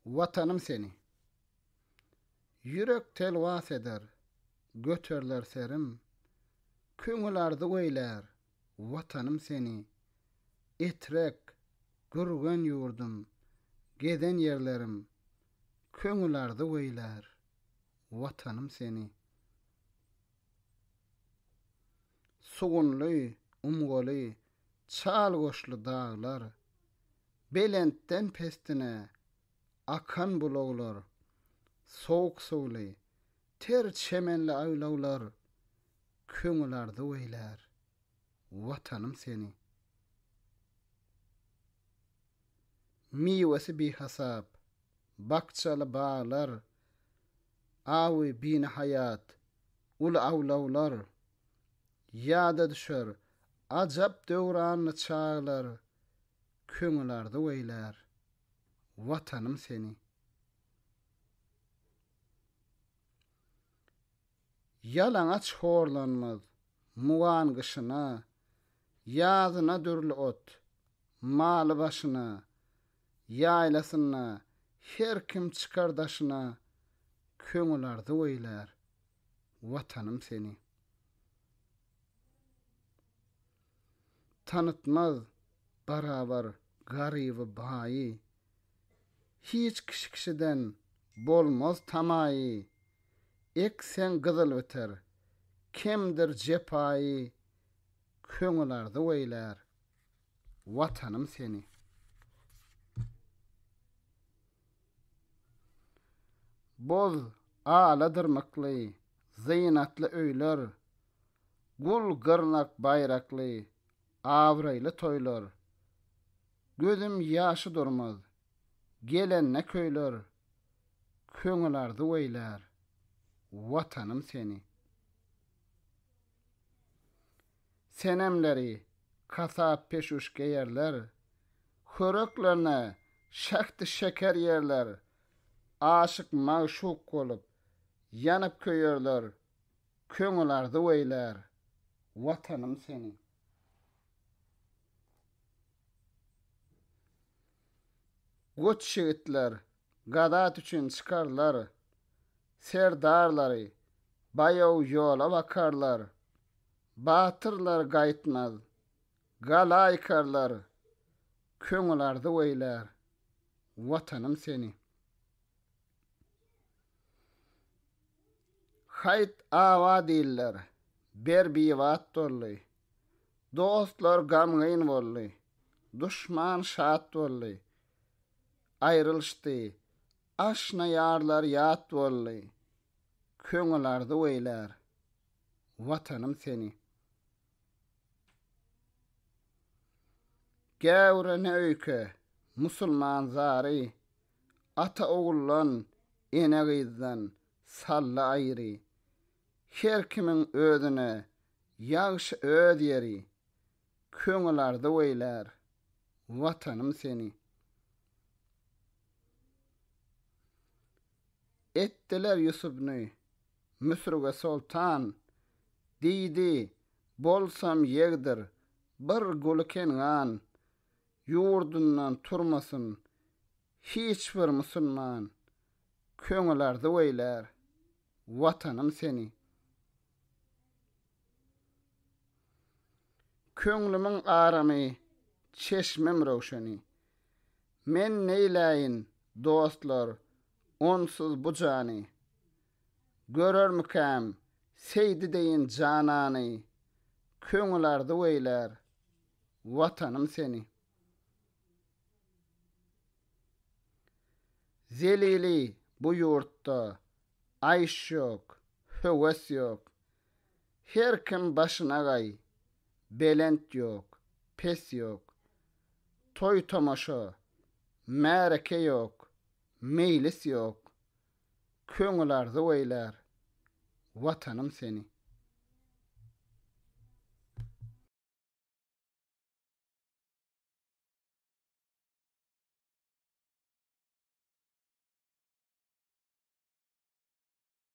Watanym seni. Ýürek telwas eder, göteriler serim, Köňül arzuw eýlär, Watanym seni. Etrek, Gürgen ýurdum, gezen ýerlerim, Köňül arzuw eýlär, Watanym seni. Sugunly, umgaly, çal goşly daglar, Belentden pestine akan bulaglar, Sowuk suwly, ter çemenli aýlawlar, Köňül arzuw eýlär, Watanym seni. Miwesi bihasap, bakjaly baglar, Awy binihaýat, uly awlawlar, Ýada düşer, ajap döwranly çaglar, Köňül arzuw eýlär, Watanym seni. Ýalaňaç horlanmaz, mugan gyşyna, Ýazyna dürli ot, maly başyna, Ýaýlasynda her kim çykar daşyna, Köňül arzuw eýlär, Watanym seni. Tanytmaz barabar garyby baýy, Hiç kişi kişiden bolmaz tamaýy, Ekseň gyzyl biter, kemdir jepaýy, Köňül arzuw eýlär, Watanym seni. Boz ala dyrmykly, zynatly öýler, Gul gyrnak baýrakly, abraýly toýlar. Gözüm ýaşy durmaz, gelende köýler, Köňül arzuw eýlär, Watanym seni. Senemleri kasap peşuş geýerler, Höreklerine şähdi-şeker ýerler, Aşyk-magşuk bolup, ýanyp köýerler, Köňül arzuw eýlär, Watanym seni. Goç ýigitler gazat üçin çykarlar, Serdarlary baýaw ýola bakarlar, Batyrlar gaýtmaz, gala ýykarlar, Köňül arzuw eýlär, Watanym seni. Haýt abat iller, ber bibat boldy, Dostlar gamgyn boldy, duşman şat boldy, Aýrylyşdy, aşna ýarlar ýat boldy, Köňül arzuw eýlär, Watanym seni. Gäwre ne öýke, musulman zary, Ata oguldan, ene gyzdan saldy aýry. Her kimiň özüne ýagşy öz ýeri, Köňül arzuw eýlär, Watanym seni. Etdiler Ýusupny Müsürge soltan, Diýdi, Bolsam ýegdir bir guly Kengan, Ýurdundan turmasyn hiç bir musulman, Köňül arzuw eýlär, Watanym seni. Köňlümiň aramy, çeşmim röwşeni. Men neýläýin, dostlar, onsuz bu jany? Görermikäm Seýdi deýin janany, Köňül arzuw eýlär, Watanym seni. Zelili bu ýurtda aýş ýok, höwes ýok. Her kim başyna gaý, belent ýok, pes ýok. Toý-tomaşa, märeke ýok, meýlis ýok. Köňül arzuw eýlär, Watanym seni.